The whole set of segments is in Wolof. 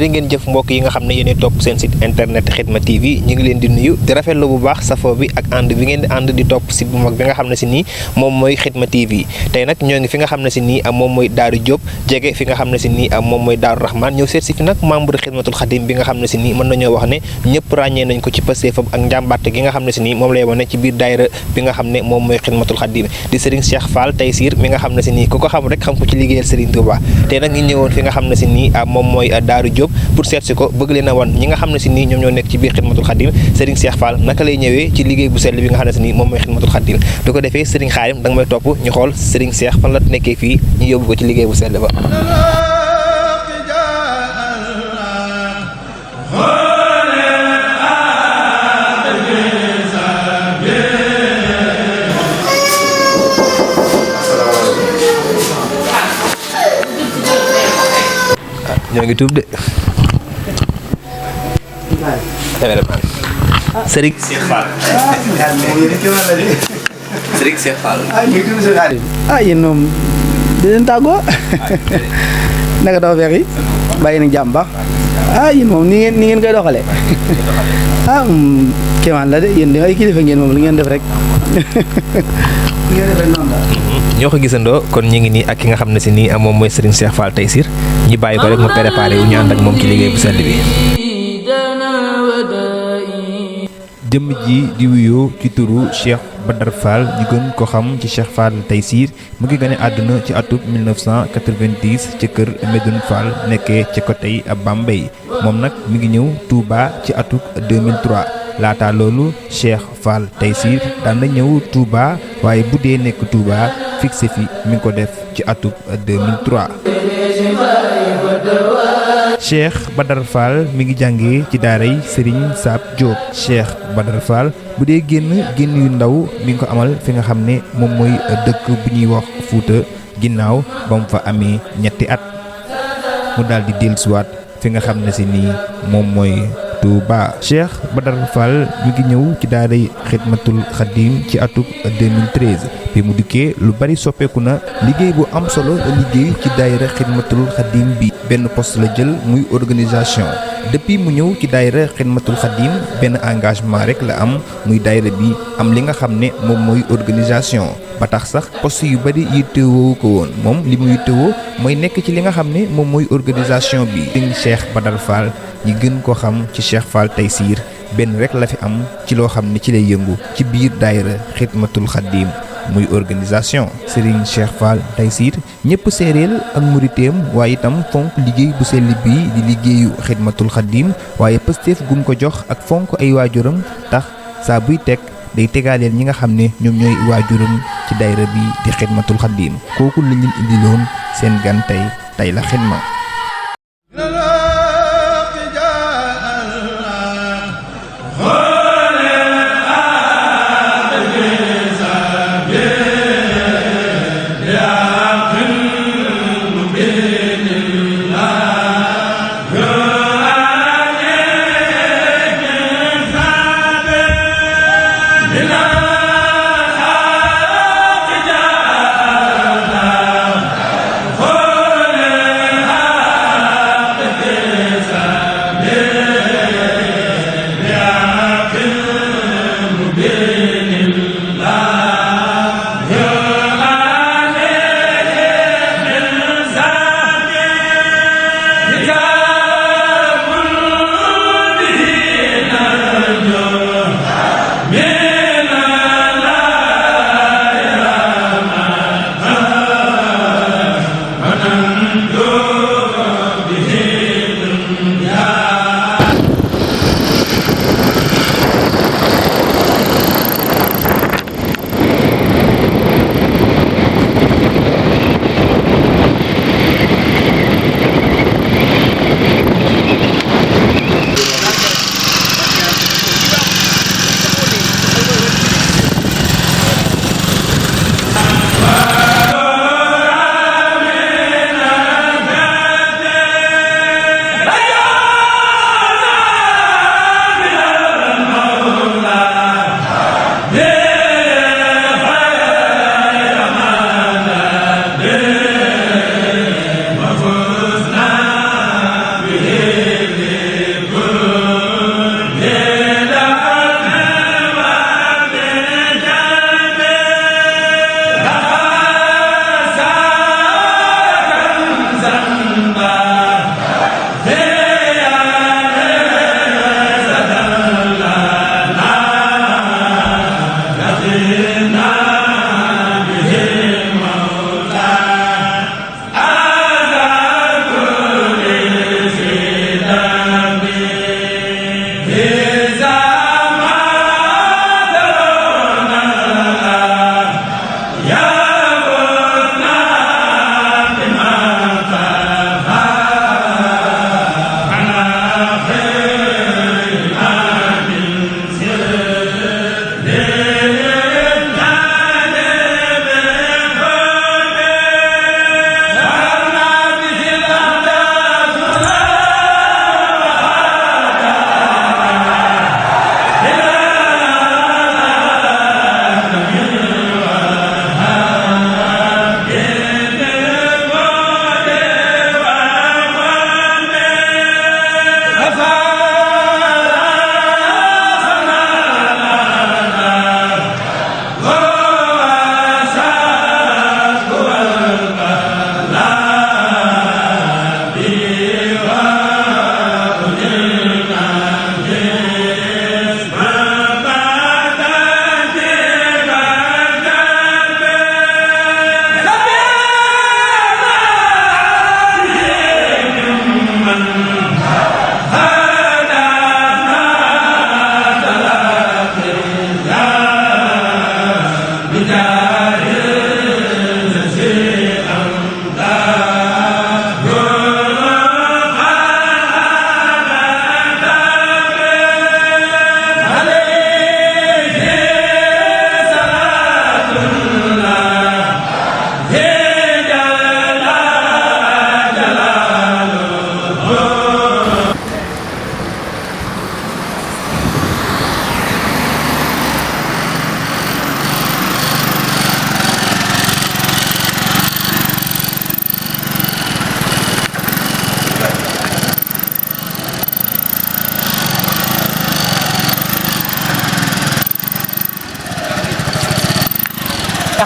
jërë ngeen jëf mbokk yi nga xam ne yéen topp seen site internet Khidma TV ñu ngi leen di nuyu di rafetlu bu baax safoo bi ak ànd bi ngeen di ànd di topp site bu mag bi nga xam ne si nii moom mooy Khidma TV tey nag ñoo ngi fi nga xam ne si nii moom mooy Daaru Diop jege fi nga xam ne si nii moom mooy Daaru Rahman ñëw seet si fi nag membre Khidmatul Khadim bi nga xam ne si nii mën nañoo wax ne ñëpp ràññee nañ ko ci pastéefam ak njàmbaarte gi nga xam ne si nii moom lay wane ci biir daayira bi nga xam ne moom mooy Khidmatul Khadim di Serigne Cheikh Fall Taysir mi nga xam ne si nii ku ko xam rek xam ko ci liggéeyal Serigne Touba tey nag ñu ñëwoon fi nga xam ne si nii moom mooy Daaru Diop pour seet si ko bëgg leen a wan ñi nga xam ne si nii ñoom ñoo nekk ci biir Khidmatul Khadim Serigne Cheikh Fall naka lay ñëwee ci liggéey bu sell bi nga xam ne si nii moom mooy Khidmatul Khadim du ko defee Serigne Khadim da nga may topp ñu xool Serigne Cheikh fan la nekkee fii ñu yóbbu ko ci liggéey bu sell ba. ñoo ngi tuub de Serigne Cheikh Fall Serigne Cheikh Fall yéen moom di leen tàggoo naka dafa feex yi bàyyi nañ jàmm baax yéen moom ni ngeen koy doxalee kéemaan la de yéen ay kilifa ngeen moom li ngeen def rek ñoo ko gisandoo kon ñu ngi nii ak ki nga xam ne si nii moom mooy Serigne Cheikh Fall Taysir ñu bàyyi ko rek mu préparé wu ñu ànd ak moom ci liggéey bu sell bi. jëmm ji di wuyoo ci turu Cheikh Badar Fall ñu gën ko xam ci Cheikh Fall Taysir mu ngi gane àdduna ci atub 1990 ci kër Medoune Fall nekkee ci côté Bambey moom nag mi ngi ñëw Touba ci atub 2003 laata loolu Cheikh Fall Taysir daan na ñëw Touba waaye bu dee nekk Touba fixé fi mi ngi ko def ci atub 2003. Cheikh Badar Fall mi ngi jàngee ci daaray Serigne Sab Diop Cheikh Badar Fall bu dee génn yu ndaw mi ngi ko amal fi nga xam ne moom mooy dëkk bu ñuy wax Fuuta ginnaaw ba mu fa amee ñetti at mu daal di dellusiwaat fi nga xam ne si nii moom mooy Touba. Cheikh Badar Fall mi ngi ñëw ci daaray Khidmatul Khadim ci atub 2013 bi mu dikkee lu bari soppeeku na liggéey bu am solo la liggéey ci daayira Khidmatul Khadim bi benn poste la jël muy organisation depuis mu ñëw ci daayira Khidmatul Khadim benn engagement rek la am muy daayira bi am li nga xam ne moom mooy organisation ba tax sax poste yu bari yittewoo ko woon moom li mu yittewoo mooy nekk ci li nga xam ne moom mooy organisation bi. Serigne Cheikh Badar Fall ñi gën ko xam ci Cheikh Fall Taysir benn rek la fi am ci loo xam ne ci lay yëngu ci biir daayira Khidmatul Khadim muy organisation. Serigne Cheikh Fall Taysir ñëpp séeréel ak muriteem waaye itam fonk liggéey bu sell bii di liggéeyu Khidmatul Khadim waaye pëstéef gum ko jox ak fonk ay waajuram tax saa buy teg day tegaaleel ñi nga xam ne ñoom ñooy waajuram ci daayira bi di Khidmatul Khadim kooku la ñu indiloon seen gan tey la xidma.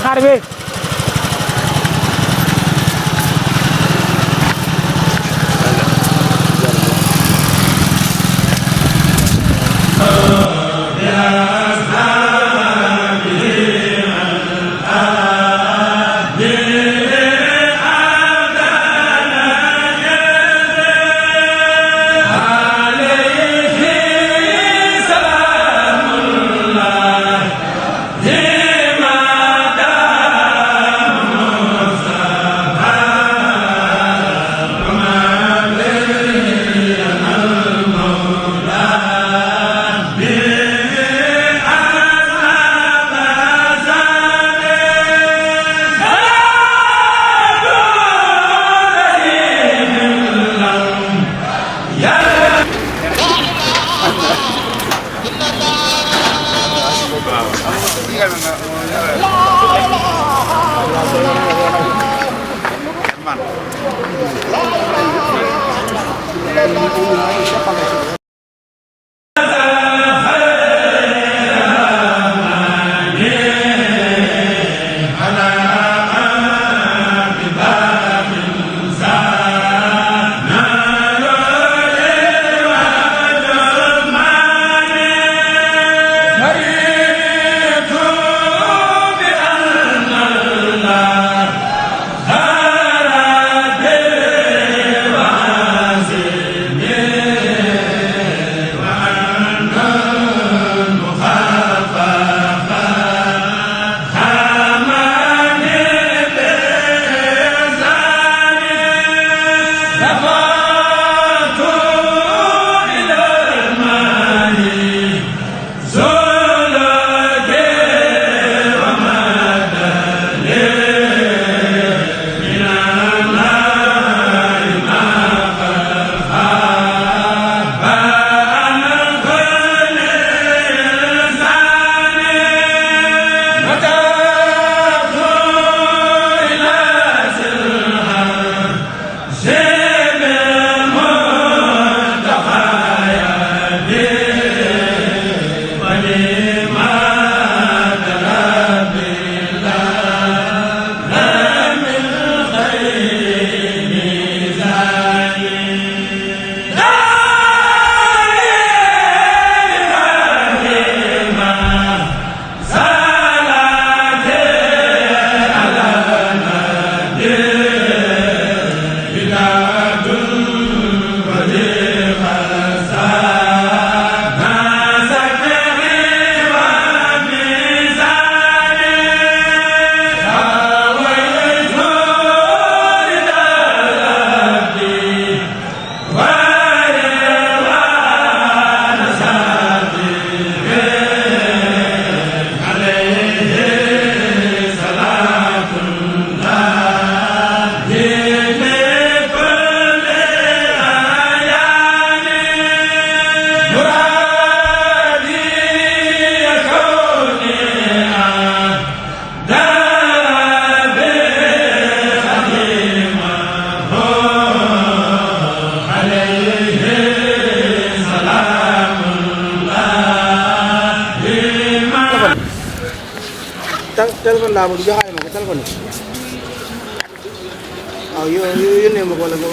xaar bi téléphone laa bëgg joxaale ma ko téléphone bi waaw yónnee ma ko wala nga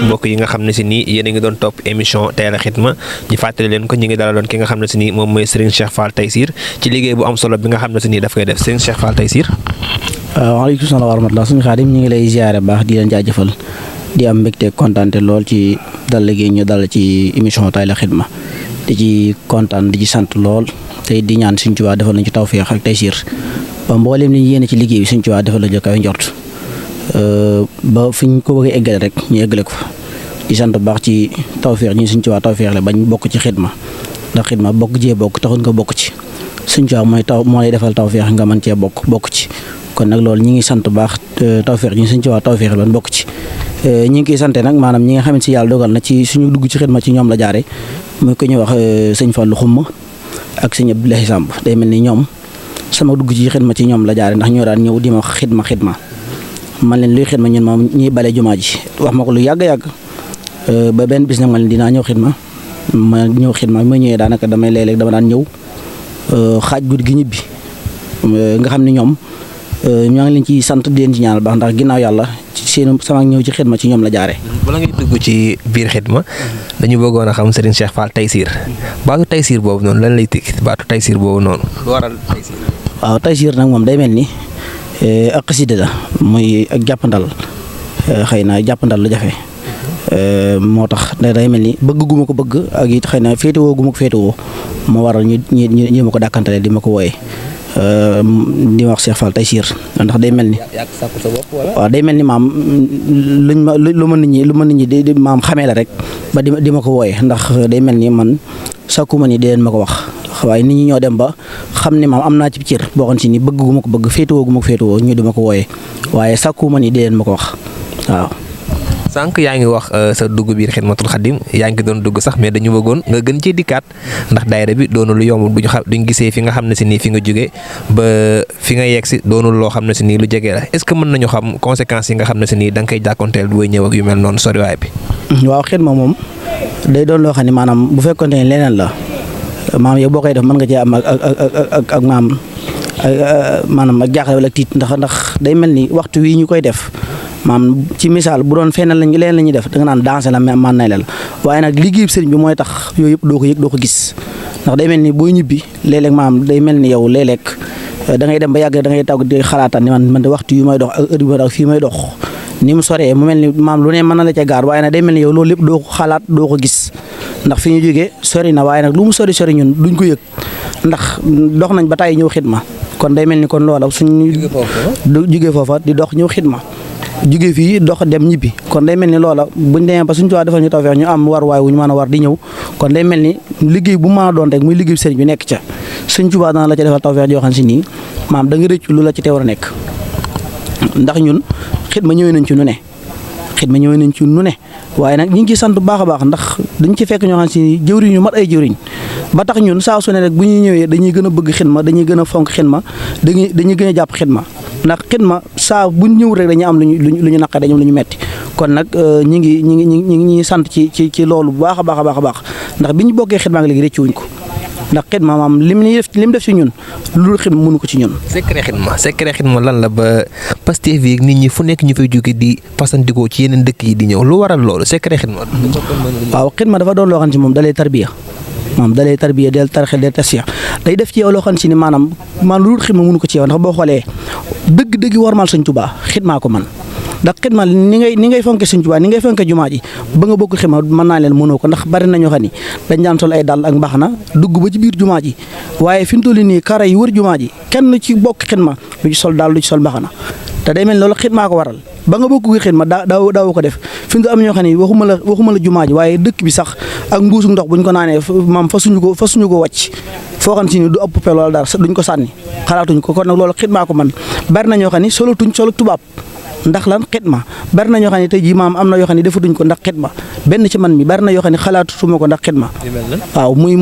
mbokk yi nga xam ne si nii yéen a ngi doon topp émission Teel a Xidma ñu fàttali leen ko ñu ngi dalaloon ki nga xam ne si nii moom mooy Serigne Cheikh Fall Tayssir ci liggéey bu am solo bi nga xam ne si nii daf koy def Serigne Cheikh Fall Tayssir. waaleykum salaam wa rahmatulah suñu Xaadim ñu ngi lay ziare baax di leen jaajëfal di am mbégte kontaante lool ci dal gi ñu dal ci émission Teel a Xidma di ci kontaan di ci sant lool te di ñaan Sëriñ Tuubaa defal nañu ci tawfeex ak Tayssir ba mbooleem li ñu yéene ci liggéey bi Sëriñ Tuubaa defal nañu kaw njort ba fi ñu ko bëgg a eggale rek ñu eggale ko fa di sant baax ci tawfeex ñi Sëriñ Tuubaa tawfeex la bañ bokk ci xidma ndax xidma bokk jee bokk taxul nga bokk ci Sëriñ Tuubaa moo lay defal tawfeex nga mën cee bokk ci kon nag loolu ñi ngi sant baax tawfeex ñi Sëriñ Tuubaa tawfeex la bokk ci ñi ngi koy sante nag maanaam ñi nga xamante si yàlla dogal na ci suñu dugg ci xidma ci ñoom la jaare muy ko ñuy wax sëñ Fallou Xumma ak sëñ Abdoulaye Samb day mel ni ñoom sama dugg ci xidma ci ñoom la jaare ndax ñoo daan ñëw di ma xidma man leen luy xidma ñun moom ñuy bale jumaa ji wax ma ko lu yàgg ba benn bis nag ma leen dinaa ñëw xidma ma ñëwee daanaka damay léeg-léeg dama daan ñëw xaaj guddi gi ñibbi nga xam ne ñoom ñoo ngi leen ci sant di leen ci ñaanal baax ndax ginnaaw yàlla seen sama ñëw ci xidma ci ñoom la jaare bala ngay dugg ci biir xidma dañu bëggoon a xam Serigne Cheikh Fall Tayssir baatu Tayssir boobu noonu lan lay tekki baatu Tayssir boobu noonu lu waral Tayssir. waaw Tayssir nag moom day mel ni ak xasida la muy ak jàppandal xëy na jàppandal lu jafe moo tax day mel ni bëgg gu ma ko bëgg ak it xëy na féetewoo gu ma ko féetewoo moo waral ñu ma ko dàkkantale di ma ko wooyee di wax Cheikh Fall Tayssir ndax day mel ni. waaw day mel ni maam lu ma nit ñi di maam xamee la rek ba di ma ko wooyee ndax day mel ni man sakku ma ni di leen ma ko wax waaye nit ñi ñoo dem ba xam ne maam am naa ci cër boo xam si ni bëgg gu ma ko bëgg féetewoo gu ma ko féetewoo ñu di ma ko wooyee waaye sakku ma ni di leen ma ko wax waaw. sànq yaa ngi wax sa dugg biir Xidmatul Xadim yaa ngi doon dugg sax mais dañu bëggoon nga gën ci dikkaat ndax daayira bi doonul lu yomb duñ gisee fi nga xam ne si nii fi nga jógee ba fi nga yegg si doonul loo xam ne si nii lu jege la est-ce que mën nañu xam conséquences yi nga xam ne si nii da nga koy jàkkoonteel booy ñëw ak yu mel noonu soriwaay bi. waaw xidma moom day doon loo xam ne maanaam bu fekkoon ne leneen la maam yow boo koy def mën nga cee am ak maam maanaam ak jaaxle wala tiit ndax day mel ni waxtu wi ñu koy def. maam ci misaal bu doon feneen leen la ñuy def da nga naan dansé la man nay la waaye nag liggéeyu sëriñ bi mooy tax yooyu yëpp doo ko yëg doo ko gis ndax day mel ni booy ñibbi léeg-léeg maam day mel ni yow léeg-léeg da ngay dem ba yàgg da ngay taw di xalaataan ni man de waxtu yu may dox ak heure yu may dox fii may dox ni mu soree mu mel ni maam lu ne mën na la ca gaar waaye nag day mel ni yow loolu lépp doo ko xalaat doo ko gis ndax fi ñu jógee sori na waaye nag lu mu sori ñun duñ ko yëg ndax dox nañ ba tàyyi ñëw xidma kon day mel ni kon loola suñu jógee foofa di dox ñëw xidma jóge fii dox dem ñibbi kon day mel ni loola buñ demee ba suñu Tuubaa defal ñu tawfeex ñu am war waay wu ñu mën a war di ñëw kon day mel ni liggéey bu mën a doon rek muy liggéey sëriñ bi nekk ca suñu Tuubaa dana la ca defal tawfeex joo xam si nii maam da nga rëccu lu la ci te war a nekk ndax ñun xidma ñëwee nañ ci nu ne waaye nag ñu ngi ciy sant bu baax a baax ndax dañ ci fekk ñoo xam si jëwriñ yu mat ay jëwriñ ba tax ñun saa su ne rek bu ñuy ñëwee dañuy gën a bëgg xidma dañuy gën a fonk xidma dañuy gën a jàpp xidma ndax xidma saa buñ ñëw rek dañuy am lu ñu naqare dañu am lu ñu metti kon nag ñi ngi sant ci loolu bu baax a baax ndax bi ñu bokkee xidma ak léegi rëccuwuñ ko ndax xidma maam lim def ci ñun lu xidma mënu ko ci ñun. secret xidma lan la ba Pastef bi nit ñi fu nekk ñu fay jóge di fasandikoo ci yeneen dëkk yi di ñëw lu waral loolu secret xidma. waaw xidma dafa doon loo xam si moom dalay tarbiya del tarxe del tasfiya day def ci yow loo xam si ni maanaam lu dul xidma mënu ko ci yow ndax boo xoolee dëgg warmal Sëñ Tuubaa xidmaa ko man ndax xidma ni ngay fonke Sëñ Tuubaa ni ngay fonke jumaa ji ba nga bokk xidma mën naa leen mënoo ko ndax bari na ñoo xam ni dañ daan sol ay dàll ak mbaxana dugg ba ci biir jumaa ji waaye fi mu toll nii kara yi wër jumaa ji kenn ci bokk xidma du ci sol dàll du ci sol mbaxana te day mel loolu xidmaa ko waral ba nga bokk xidma daaw ko def fi mu am ñoo xam ne waxuma la jumaa ji waaye dëkk bi sax ak mbuusu ndox buñ ko naanee maam fasuñu ko wàcc foo xam si ni du ëpp pel wala dara duñ ko sànni xalaatuñ ko kon nag loolu xidmaa ko man bari na ñoo xam ni solo tubaab ndax lan xidma bari na ñoo xam ne tey jii maam am na yoo xam ne defatuñ ko ndax xidma benn ci man mi bari na yoo xam ne xalaatutuma ko ndax xidma waaw muy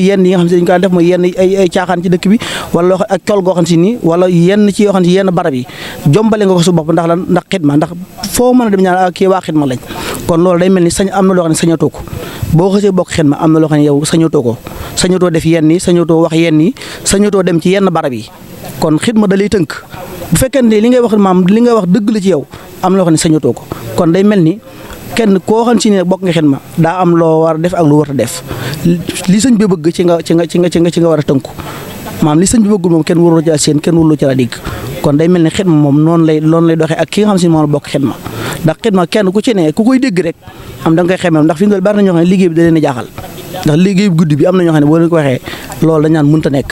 yenn yi nga xam ne dañ ko def muy yenn ay caaxaan ci dëkk bi wala loo xam ak col goo xam si nii wala yenn ci yoo xam ne si yenn barab yi jombale nga ko su bopp ndax lan ndax xidma ndax foo mën a dem ñaan kii waa xidma lañ kon loolu day mel ni am na loo xam ne sañatoo ko boo xasee bokk xidma am na loo xam ne yow sañatoo def yenn yi sañatoo wax yenn yi sañatoo dem ci yenn barab yi kon xidma da lay tënk bu fekkee ne li ngay wax maam li ngay wax dëgg la ci yow am na loo xam ne sañatoo ko kon day mel ni kenn koo xam si ne bokk nga xidma daa am loo war a def ak lu war a def li sëñ bi bëgg ci nga war a tënku maam li sëñ bi bëggul moom kenn warul ci seen kenn warul ci la digg kon day mel ni xidma moom noonu lay doxee ak ki nga xam si ne moom la bokk xidma ndax xidma kenn ku ci ne ku koy dégg rek am da nga koy xemem ndax fi mu toll bari na ñoo xam ne liggéey bi da leen a jaaxal ndax liggéey bu guddi bi am na ñoo xam ne boo leen ko waxee loolu dañ naan mënta nekk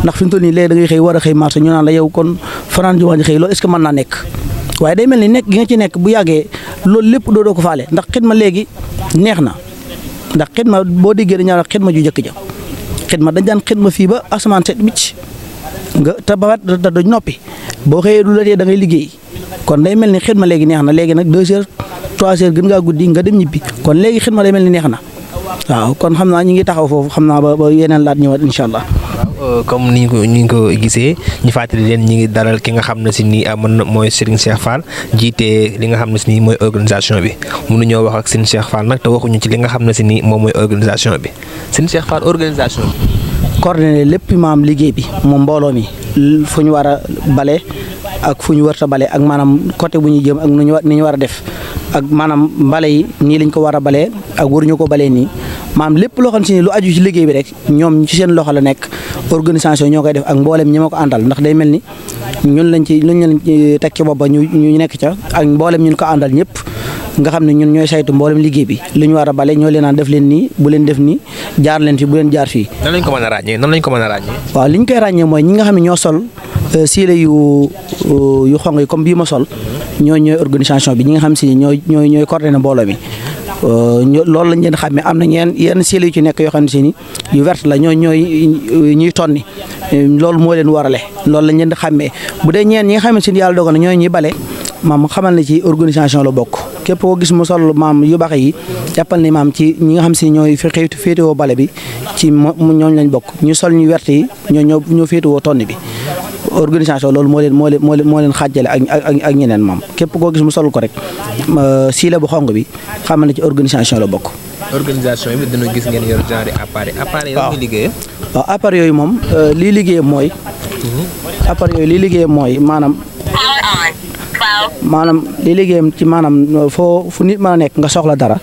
ndax fi mu toll nii léegi da ngay xëy war a xëy marché ñu naan la yow kon fanaan jumaa ji xëy loolu est-ce que mën naa nekk waaye day mel ni nekk gi nga ci nekk bu yàggee loolu lépp doo ko faale ndax xidma léegi neex na ndax xidma boo déggee dañu naan xidma ju njëkk ja xidma dañ daan xidma fii ba asamaan set bicc nga te ba da duñ noppi boo xëyee du la tee da ngay liggéey kon day mel ni xidma léegi neex na léegi nag 2 heures 3 heures gën ngaa guddi nga dem ñibbi kon léegi xidma day mel ni neex na waaw kon xam naa ñi ngi taxaw foofu xam naa ba yeneen laat ñëwaat incha allah. waaw comme ni ñu ko gisee ñu fàttali leen ñi ngi dalal ki nga xam ne si nii mooy Serigne Cheikh Fall jiite li nga xam ne si nii mooy organisation bi mënuñoo wax ak Serigne Cheikh Fall nag te waxuñu ci li nga xam ne si nii moom mooy organisation bi Serigne Cheikh Fall organisation bi. coordonné lépp maam liggéey bi moom mbooloo mi fu ñu war a bale ak fu ñu warta bale ak maanaam côté bu ñu jëm ak ni ñu war a def ak maanaam mbale yi nii lañ ko war a balee ak waruñu ko balee nii maam lépp loo xam si ne lu aju ci liggéey bi rek ñoom ci seen loxo la nekk organisation ñoo koy def ak mboolem ñi ma ko àndal ndax day mel ni ñun lañ teg ci bopp ba ñu nekk ca ak mboolem ñun ko àndal ñëpp nga xam ne ñun ñooy saytu mboolem liggéey bi li ñu war a bale ñoo leen naan def leen nii bu leen def nii jaar leen fi bu leen jaar fii. nan lañ ko mën a ràññee. waaw li ñu koy ràññee mooy ñi nga xam ne ñoo sol siile yu xong yi comme bii ma sol ñooy organisation bi ñi nga xam si ñooy coordonné mbooloo mi loolu lañ leen xàmmee am na yenn siile yu ci nekk yoo xam ne si ni yu vert la ñuy tonni loolu moo leen warale loolu lañ leen di xàmmee bu dee ñi nga xam ne si yàlla dogal na ñooy ñuy bale maam xamal na ci organisation la bokk képp koo gis mu sol maam yu baax yi jàppal ni maam ci ñi nga xam si ñooy féetewoo bale bi ci ñooñ lañ bokk ñu sol ñu wert yi ñoo féetewoo tonni bi organisation loolu moo leen xaajale ak ñeneen maam képp koo gis mu sol ko rek siile bu xong bi xamal na ci organisation la bokk. organisation bi dina gis ngeen yor genre appareil yoo ngi liggéeyee. waaw appareil yooyu moom lii liggéeyam mooy. appareil yooyu lii liggéeyam mooy maanaam li liggéeyam ci maanaam fu nit mën a nekk nga soxla dara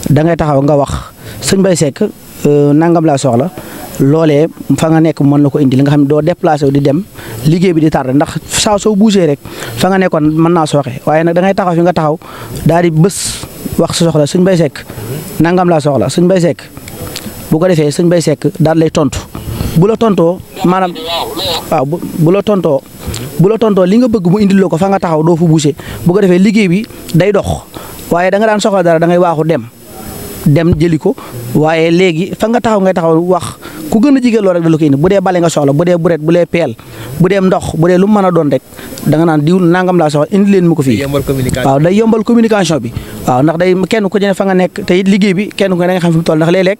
da ngay taxaw nga wax sëñ Mbaye Seck nangam laa soxla loolee fa nga nekk mën na ko indi li nga xam ne doo déplacé wu di dem liggéey bi di tardé ndax saa soo bougé rek fa nga nekkoon mën naa sooxe waaye nag da ngay taxaw fi nga taxaw daal di bës wax sa soxla sëñ Mbaye Seck nangam laa soxla sëñ Mbaye Seck bu ko defee sëñ Mbaye Seck daal lay tontu bu la tontoo maanaam waaw bu la tontoo li nga bëgg mu indil la ko fa nga taxaw doo fu bougé bu ko defee liggéey bi day dox waaye da nga daan soxla dara da ngay waaxu dem jëli ko waaye léegi fa nga taxaw ngay taxaw wax ku gën a jigéen loolu rek da la ko indi bu dee bale nga soxla bu dee buret bu dee peel bu dee ndox bu dee lu mu mën a doon rek da nga naan diw nangam laa soxla indi leen mu ko fii waaw day yombal communication bi waaw ndax day kenn ku ci ne fa nga nekk te it liggéey bi kenn ku ne da nga xam fi mu toll ndax léeg-léeg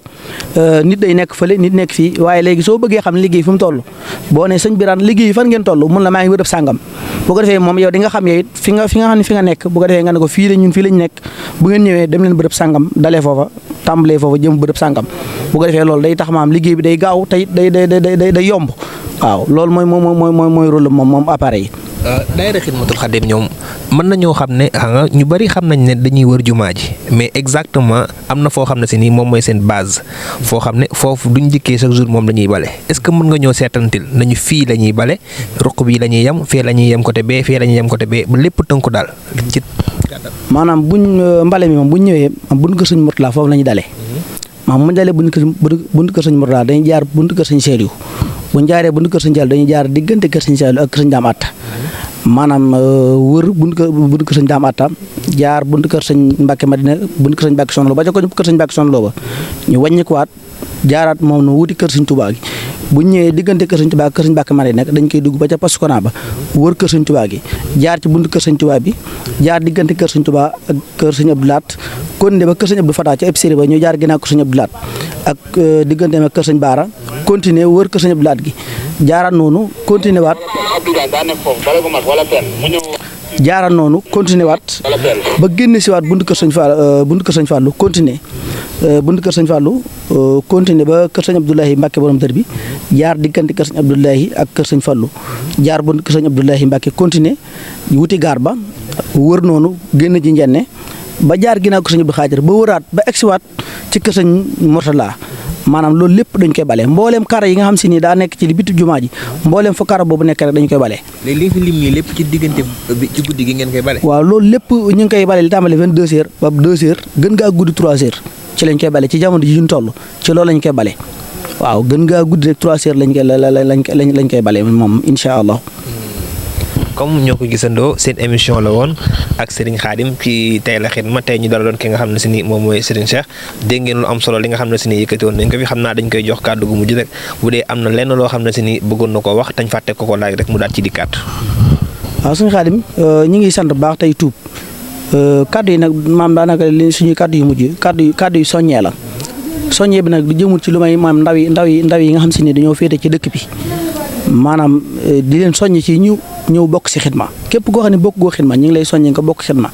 nit day nekk fële nit nekk fii waaye léegi soo bëggee xam liggéey fi mu toll boo ne sëñ Birane liggéey fan ngeen toll mun la maa ngi wërëb sàngam bu ko defee moom yow di nga xam yow it fi nga xam ne fi nga nekk bu ko defee nga ne ko fii la ñun fii lañ nekk bu ngeen ñëwee dem leen bërëb sàngam dalee foofa tàmbalee foofa jëm bërëb sàngam bu ko defee loolu day tax maam liggéey bi day gaaw te it day yomb waaw loolu mooy rôle moom appareil yi. daayira Xidmatul Xaadim ñoom mën nañoo xam ne ñu bari xam nañ ne dañuy wër jumaa ji mais exactement am na foo xam ne si nii moom mooy seen base foo xam ne foofu duñ dikkee chaque jour moom la ñuy bale est-ce que mën nga ñoo seetantil nañu fii la ñuy bale ruq bi la ñuy yem fii la ñuy yem côté bee fii la ñuy yem côté bee ba lépp tënku daal ci maanaam buñ mbale mi moom buñ ñëwee buñ kër sëñ Mourtala foofu la ñuy dalee maam buñ dalee buñ kër sëñ Mourtala dañuy jaar buñ kër sëñ Saliou buñ jaaree buñ kër sëñ Saliou dañuy jaar diggante kër sëñ Saliou ak kër sëñ Daam Atta maanaam wër buñ kër sëñ Daam Atta jaar buñ kër sëñ Mbacke Madina buñ kër sëñ Mbacke Sonlo ba ca ko kër sëñ Mbacke Sonlo ba ñu wàññikuwaat jaaraat moom nu wuti kër sëñ Touba gi buñ ñëwee diggante kër sëñ Touba ak kër sëñ Mbacke Madina dañ koy dugg ba ca poste Kona ba wër kër sëñ Touba gi jaar ci bunt kër sëñ Touba bi jaar diggante kër sëñ Touba ak kër sëñ Abdou Laat continué ba kër sëñ Abdou Fatah ca épicerie ba ñu jaar ginnaaw kër sëñ Abdou Laat ak diggante ak kër sëñ Baara continué wër kër sëñ Abdou Laat gi jaaraat noonu continué waat jaaraat noonu continué waat ba génn si waat buntu kër sëñ Fallou continué buntu kër sëñ Fallou continué ba kër sëñ Abdoulahi Mbacke borom dër bi jaar diggante kër sëñ Abdoulahi ak kër sëñ Fallou jaar buntu kër sëñ Abdoulahi Mbacke continué wuti gaar ba wër noonu génn ji njenne ba jaar ginnaaw ko sëñ Abdou Khadir ba wëraat ba egsiwaat ci kër sëñ Mourtala maanaam loolu lépp dañ koy bale mbooleem kara yi nga xam si ni daa nekk ci li bitu jumaa ji mbooleem fu kara boobu nekk rek dañu koy bale. léegi li nga fi lim nii lépp ci diggante bi ci guddi gi ngeen koy bale. waaw loolu lépp ñu ngi koy bale li tàmbale 22h ba 2h gën ngaa guddi 3h ci lañ koy bale ci jamono ji ñu toll ci loolu lañ koy bale waaw gën ngaa guddi rek 3h lañ koy bale moom incha allah. comme ñoo ko gisandoo seen émission la woon ak Serigne Khadim ci Tey la Xidma tey ñu dara doon ki nga xam ne si ni moom mooy Serigne Cheikh dégg ngeen lu am solo li nga xam ne si ni yëkkati woon nañ ko fi xam naa dañ koy jox kàddu gu mujj rek bu dee am na lenn loo xam ne si ni bëggoon na ko wax tañ fàtte ko laaj rek mu daal ci dikkaat. waaw suñu Khadim ñu ngi sant bu baax tey tuub kàddu yi nag maam daanaka li suñuy kàddu yu mujj kàddu yu soññee la soññee bi nag du jëmul ci lu may maam ndaw yi nga xam si ni dañoo féete ci dëkk bi maanaam di leen soññ ci ñëw bokk si xidma képp koo xam ne bokk goo xidma ñu ngi lay soññee nga bokk xidma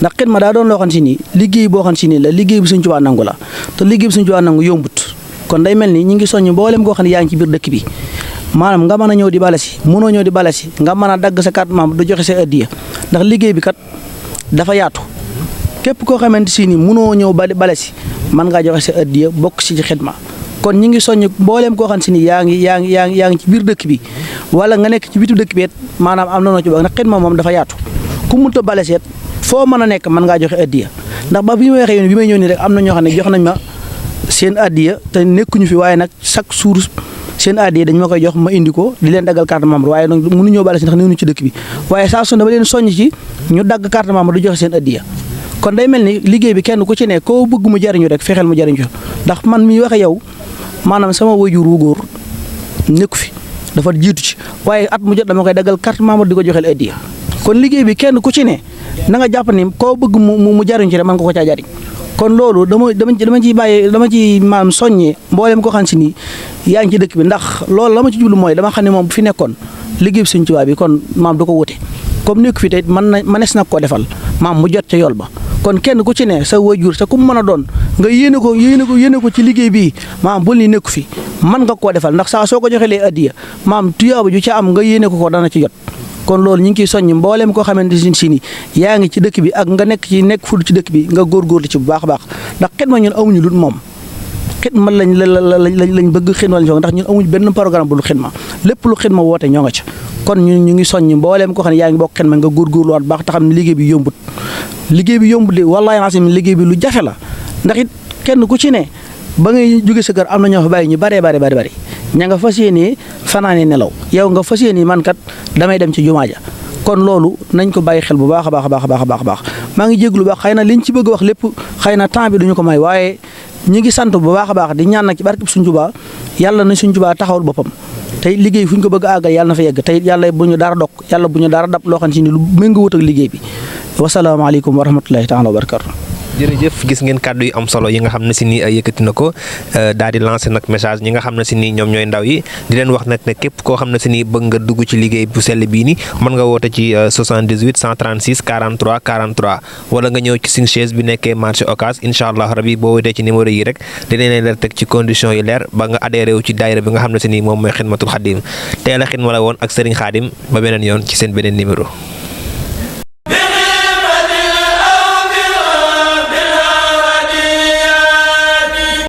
ndax xidma daa doon loo xam si ni liggéey boo xam si ni la liggéey bi Sëñ Tuubaa nangu la te liggéey bi Sëñ Tuubaa nangu yombut kon day mel ni ñu ngi soññ mboolem koo xam ne yaa ngi ci biir dëkk bi maanaam nga mën a ñëw di bale si mënoo ñëw di bale si nga mën a dagg sa carte membre du joxe sa addiya ndax liggéey bi kat dafa yaatu képp koo xamante si ni mënoo ñëw bale si mën ngaa joxe sa addiya bokk si ci xidma kon ñu ngi soññ mbooleem koo xam si ni yaa ngi ci biir dëkk bi wala nga nekk ci bitu dëkk bi maanaam am na noo ci bëgg ndax xidma moom dafa yaatu ku munta bale seet foo mën a nekk mën ngaa joxe addiya ndax ba bi ma waxee yoon bi may ñëw nii rek am na ñoo xam ne jox nañ ma seen addiya te nekkuñu fi waaye nag chaque jour seen addiya dañ ma koy jox ma indi ko di leen daggal carte membre waaye nag mënuñoo bale si ndax néewuñu ci dëkk bi waaye saa su ne dama leen soññ ci ñu dagg carte membre du joxe seen addiya kon day mel ni liggéey bi kenn ku ci ne koo bëgg mu jariñu rek fexeel mu jariñu ndax man mi waxe yow maanaam sama wajur wu góor nekku fi dafa jiitu ci waaye at mu jot dama koy daggal carte membre di ko joxeel addiya kon liggéey bi kenn ku ci ne na nga jàpp ni koo bëgg mu jariñ ci rek mën nga ko caa jariñ kon loolu dama ci maanaam soññee mboolem ko xam si ni yaa ngi ci dëkk bi ndax loolu la ma ci jublu mooy dama xam ne moom bu fi nekkoon liggéey bi Sëñ Tuubaa bi kon maam du ko wute comme nekku fi tey mënees na koo defal maam mu jot ca yool ba kon kenn ku ci ne sa wajur sa ku mu mën a doon nga yéene ko ci liggéey bii maam bul ni nekku fi mën nga koo defal ndax saa soo ko joxee lee addiya maam tuyaaba ju ca am nga yéene ko dana ci jot kon loolu ñu ngi ciy soññ mboolem koo xamante si ni yaa ngi ci dëkk bi ak nga nekk ful ci dëkk bi nga góorgóorlu ci bu baax a baax ndax xidma ñun amuñu lu moom xidma lañ bëgg xidma lañ ndax ñun amuñu benn programme bu lu xidma lépp lu xidma woote ñoo nga ca kon ñu ngi soññ mboolem koo xam ne yaa ngi bokk xidma nga góorgóorluwaat baax te xam ne liggéey bi yombut de wallaahi asim liggéey bi lu jafe la ndax it kenn ku ci ne ba ngay jóge sa kër am na ñoo fa bàyyi ñu bari ña nga fas yéenee fanaane nelaw yow nga fas yéenee man kat damay dem ci jumaa ja kon loolu nañ ko bàyyi xel bu baax a baax maa ngi jéglu baax xëy na liñ ci bëgg a wax lépp xëy na temps bi duñu ko may waaye ñu ngi sant bu baax a baax di ñaan nag ci barkeb Sëñ Tuubaa yàlla na Sëñ Tuubaa taxawul boppam tey liggéey fu ñu ko bëgg a àggal yàlla na fa yegg tey yàlla bu ñu dara dog yàlla bu ñu dara dab loo xam si ni lu méngoo wut ak liggéey bi wasalaamaaleykum wa rahmatullahi taala wa barakatu jërëjëf gis ngeen kàddu yu am solo yi nga xam ne si ni yëkkati na ko daal di lancé nag message ñi nga xam ne si ni ñoom ñooy ndaw yi di leen wax nag ne képp koo xam ne si ni bëgg nga dugg ci liggéey bu sell bii ni mën nga woote ci 78 136 43 43 wala nga ñëw ci suñu chaise bi nekkee marché Ocass incha allah rabi boo wootee ci numéro yi rek dinañ leen teg ci condition yi leer ba nga adhéré wu ci daayira bi nga xam ne si ni moom mooy Xidmatul Xadim Tey la Xidma la woon ak Serigne Khadim ba beneen yoon ci seen beneen numéro